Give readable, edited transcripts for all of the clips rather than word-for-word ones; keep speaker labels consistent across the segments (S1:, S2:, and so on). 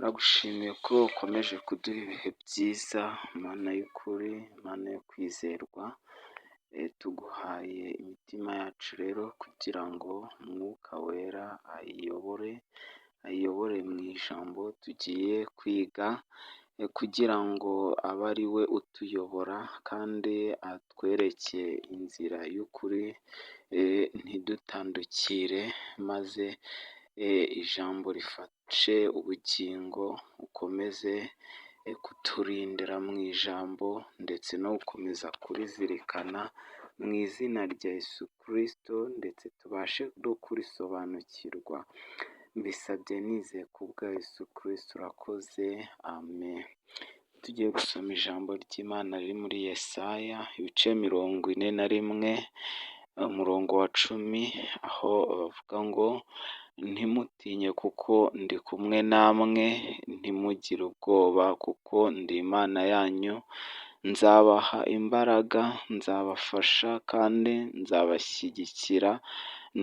S1: Turagushimiye ko ukomeje kuduha ibihe byiza, Mana y'ukuri, Mana yo kwizerwa, tuguhaye imitima yacu rero kugira ngo Umwuka Wera ayiyobore, ayiyobore mu ijambo tugiye kwiga kugira ngo abe ari we utuyobora kandi atwereke inzira y'ukuri, ntidutandukire maze ijambo rifashe ubugingo, ukomeze kuturindira mu ijambo ndetse no gukomeza kurizirikana mu izina rya Yesu Kristo ndetse tubashe no kurisobanukirwa. Mbisabye nizeye ku bwa Yesu Kristo urakoze, amen. Tugiye gusoma ijambo ry'Imana riri muri Yesaya ibice 41, umurongo wa 10, aho bavuga ngo ntimutinye kuko ndi kumwe namwe, ntimugire ubwoba kuko ndi Imana yanyu, nzabaha imbaraga, nzabafasha kandi nzabashyigikira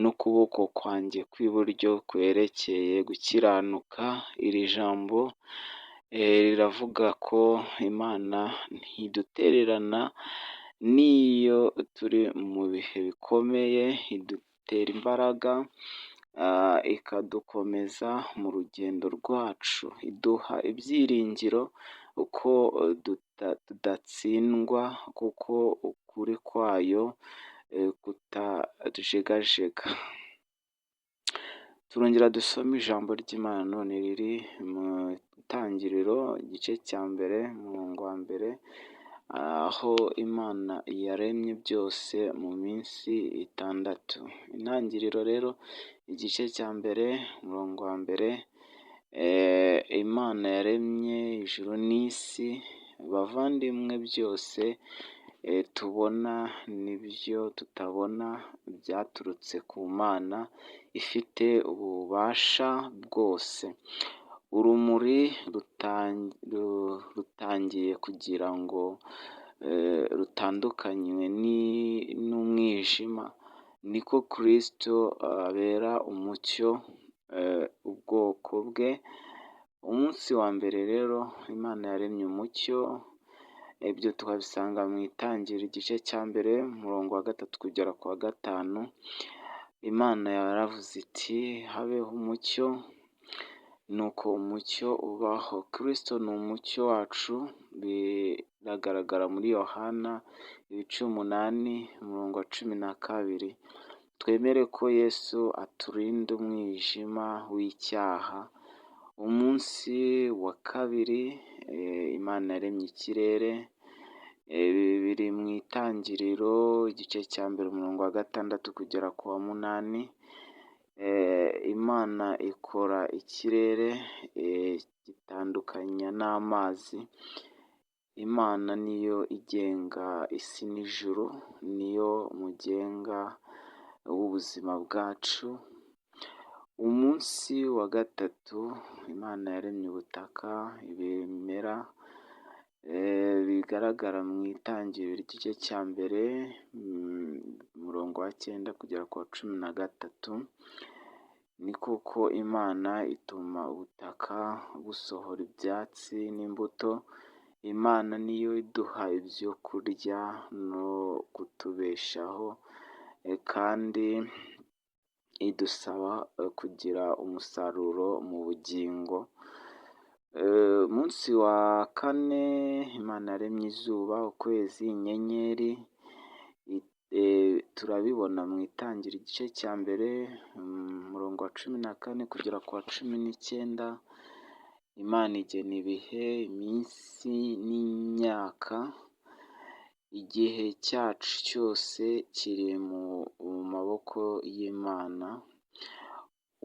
S1: n'ukuboko kwanjye kw'iburyo kwerekeye gukiranuka. Iri jambo riravuga ko Imana ntidutererana n'iyo turi mu bihe bikomeye, idutera imbaraga, ikadukomeza mu rugendo rwacu, iduha ibyiringiro uko tudatsindwa kuko ukuri kwayo kutajegajega. Turongera dusome ijambo ry'Imana none riri mu Itangiriro igice cya mbere umurongo wa mbere, aho Imana yaremye byose mu minsi 6. Intangiriro rero igice cya mbere umurongo wa mbere, Imana yaremye ijuru n'isi, bavandimwe byose tubona n'ibyo tutabona byaturutse ku Mana ifite ububasha bwose. Urumuri rutangiye kugira ngo rutandukanywe n'umwijima, niko Kristo abera umucyo ubwoko bwe. Umunsi wa mbere rero Imana yaremye umucyo, ibyo tukabisanga mu Itangiriro igice cya mbere umurongo wa 3 kugera ku wa 5. Imana yaravuze iti habeho umucyo, nuko umucyo ubaho. Kristo ni umucyo wacu, biragaragara muri Yohana ibice 8 umurongo wa 12. Twemere ko Yesu aturinda umwijima w'icyaha. Umunsi wa kabiri Imana yaremye ikirere, biri mu Itangiriro igice cya mbere umurongo wa 6 kugera ku wa 8. Imana ikora ikirere gitandukanya n'amazi. Imana niyo igenga isi n'ijuru, niyo mugenga w'ubuzima bwacu. Umunsi wa gatatu Imana yaremye ubutaka, ibimera bigaragara mu Itangiriro igice cya mbere umurongo wa 9 kugera ku wa 13. Ni koko Imana ituma ubutaka busohora ibyatsi n'imbuto, Imana niyo iduha ibyo kurya no kutubeshaho kandi idusaba kugira umusaruro mu bugingo. Umunsi wa kane Imana yaremye izuba, ukwezi, inyenyeri, turabibona mu Itangiriro igice cya mbere umurongo wa 14 kugera ku wa 19. Imana igena ibihe, iminsi n'imyaka, igihe cyacu cyose kiri mu maboko y'Imana.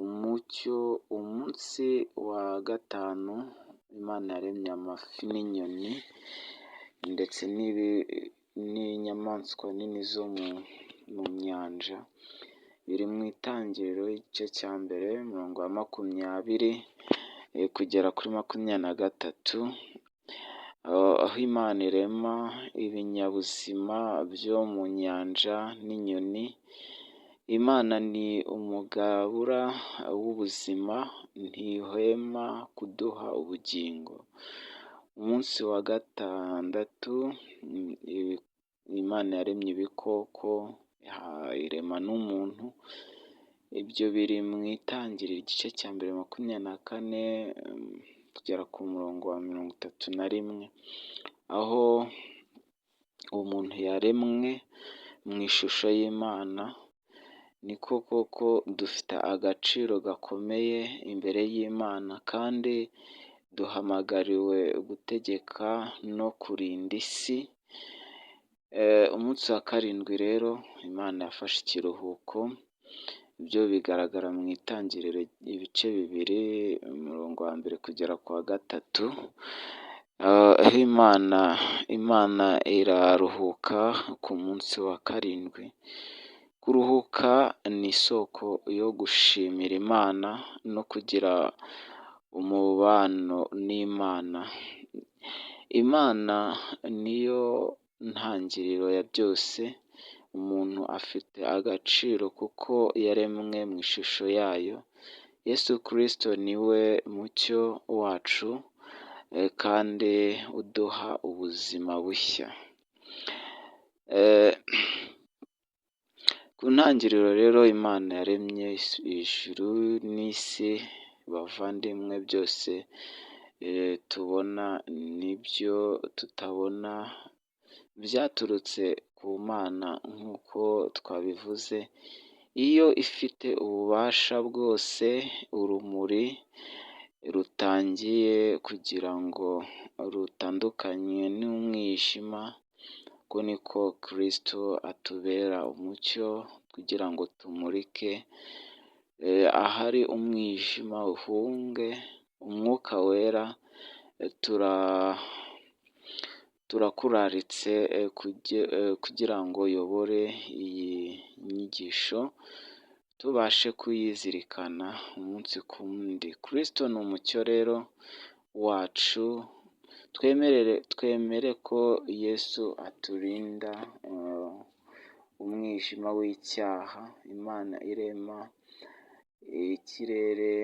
S1: Umucyo, umunsi wa gatanu Imana yaremye amafi n'inyoni ndetse n'inyamaswa nini zo mu nyanja, biri mu Itangiriro igice cya mbere umurongo wa 20 kugera kuri 23, aho Imana irema ibinyabuzima byo mu nyanja n'inyoni. Imana ni umugabura w'ubuzima, ntihwema kuduha ubugingo. Umunsi wa gatandatu Imana yaremye ibikoko, irema n'umuntu. Ibyo biri mu Itangiriro igice cya mbere 24 kugera ku murongo wa 31, aho umuntu yaremwe mu ishusho y'Imana. Niko koko dufite agaciro gakomeye imbere y'Imana, kandi duhamagariwe gutegeka no kurinda isi. Umunsi wa karindwi rero Imana yafashe ikiruhuko, ibyo bigaragara mu Itangiriro ibice 2 umurongo wa 1 kugera ku wa 3, aho Imana iraruhuka ku munsi wa karindwi. Kuruhuka ni isoko yo gushimira Imana no kugira umubano n'Imana. Imana niyo ntangiriro ya byose, umuntu afite agaciro kuko yaremwe mu ishusho yayo. Yesu Kristo niwe mucyo wacu kandi uduha ubuzima bushya. Ku ntangiriro rero Imana yaremye ijuru n'isi, bavandimwe, byose tubona n'ibyo tutabona byaturutse ku Mana nk'uko twabivuze. Iyo ifite ububasha bwose, urumuri rutangiye kugira ngo rutandukanye n'umwijima, uko niko Kristo atubera umucyo kugira ngo tumurike ahari umwijima uhunge. Umwuka Wera, turakuraritse kugira ngo uyobore iyi nyigisho, tubashe kuyizirikana umunsi ku wundi. Kristo ni umucyo rero wacu, twemere ko Yesu aturinda umwijima w'icyaha. Imana irema ikirere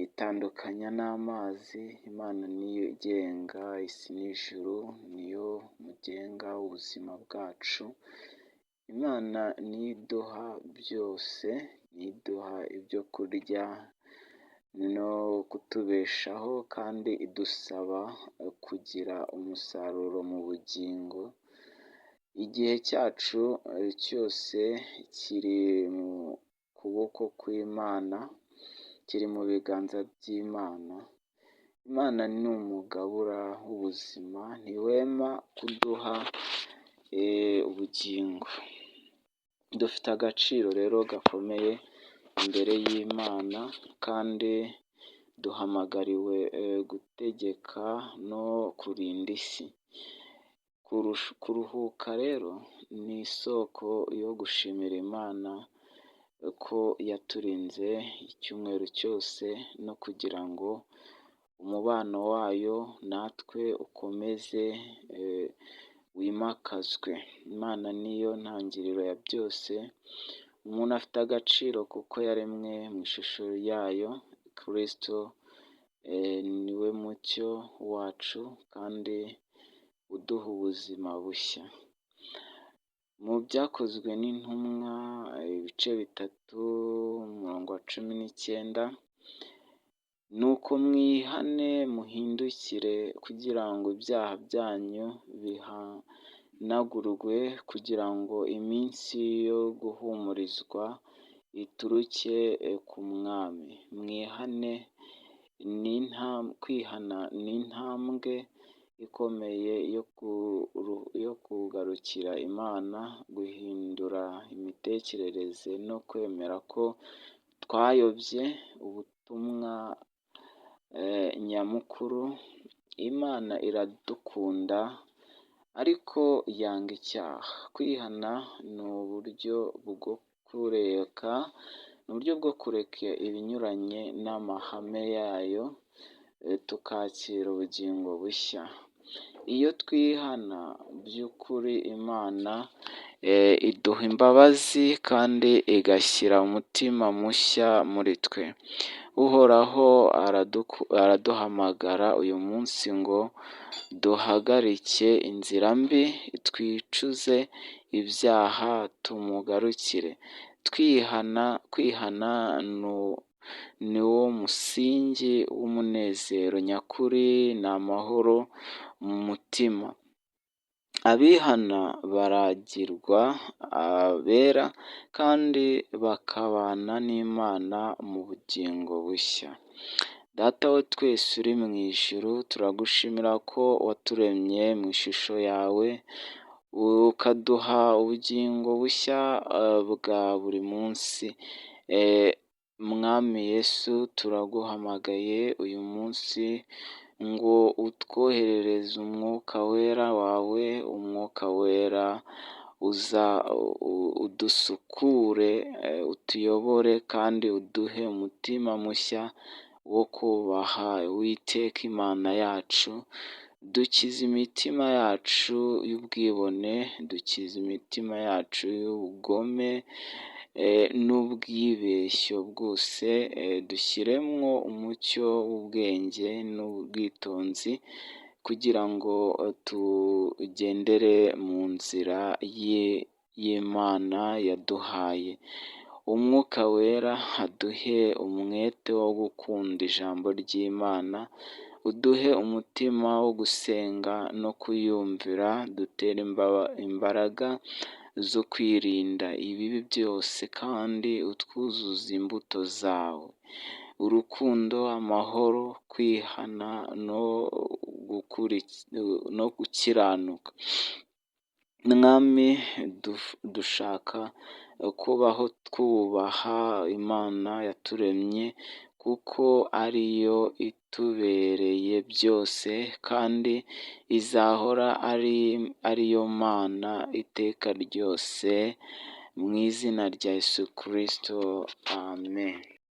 S1: itandukanya n'amazi, Imana niyo igenga isi n'ijuru, niyo mugenga w'ubuzima bwacu. Imana niyo iduha byose, niyo iduha ibyo kurya no kutubeshaho, kandi idusaba kugira umusaruro mu bugingo. Igihe cyacu cyose kiri mu kuboko kw'Imana, kiri mu biganza by'Imana. Imana ni umugabura w'ubuzima, ntihwema kuduha ubugingo. Dufite agaciro rero gakomeye imbere y'Imana, kandi duhamagariwe gutegeka no kurinda isi. Kuruhuka rero ni isoko yo gushimira Imana ko yaturinze icyumweru cyose, no kugira ngo umubano wayo natwe ukomeze wimakazwe. Imana niyo ntangiriro ya byose, umuntu afite agaciro kuko yaremwe mu ishusho yayo. Kristo niwe mucyo wacu kandi uduha ubuzima bushya. Mu Byakozwe n'Intumwa ibice 3 umurongo wa 19, nuko mwihane muhindukire kugira ngo ibyaha byanyu bihanagurwe, kugira ngo iminsi yo guhumurizwa ituruke ku Mwami. Mwihane, kwihana ni intambwe ikomeye yo kugarukira Imana, guhindura imitekerereze no kwemera ko twayobye. Ubutumwa nyamukuru: Imana iradukunda ariko yanga icyaha. Kwihana ni uburyo bwo kureka, ni uburyo bwo kureka ibinyuranye n'amahame yayo, tukakira ubugingo bushya. Iyo twihana by'ukuri, Imana Iduha imbabazi kandi igashyira umutima mushya muri twe. Uhoraho araduhamagara uyu munsi ngo duhagarike inzira mbi, twicuze ibyaha, tumugarukire. Twihana, kwihana ni wo musingi w'umunezero nyakuri n'amahoro mu mutima. Abihana baragirwa abera kandi bakabana n'Imana mu bugingo bushya. Data wa twese uri mu ijuru, turagushimira ko waturemye mu ishusho yawe, ukaduha ubugingo bushya bwa buri munsi. Mwami Yesu, turaguhamagaye uyu munsi ngo utwoherereze Umwuka Wera wawe, Umwuka Wera uza udusukure, utuyobore kandi uduhe umutima mushya wo kubaha Uwiteka Imana yacu. Dukize imitima yacu y'ubwibone, dukize imitima yacu y'ubugome n'ubwibeshyo bwose, dushyiremwo umucyo w'ubwenge n'ubwitonzi kugira ngo tugendere mu nzira y'Imana yaduhaye. Umwuka Wera aduhe umwete wo gukunda ijambo ry'Imana, uduhe umutima wo gusenga no kuyumvira, dutere imbaraga zo kwirinda ibibi byose kandi utwuzuze imbuto zawe. Urukundo, amahoro, kwihana no gukiranuka. Mwami, dushaka kubaho twubaha Imana yaturemye kuko ariyo itubereye byose kandi izahora ariyo Mana iteka ryose, mu izina rya Yesu Kristo, amen.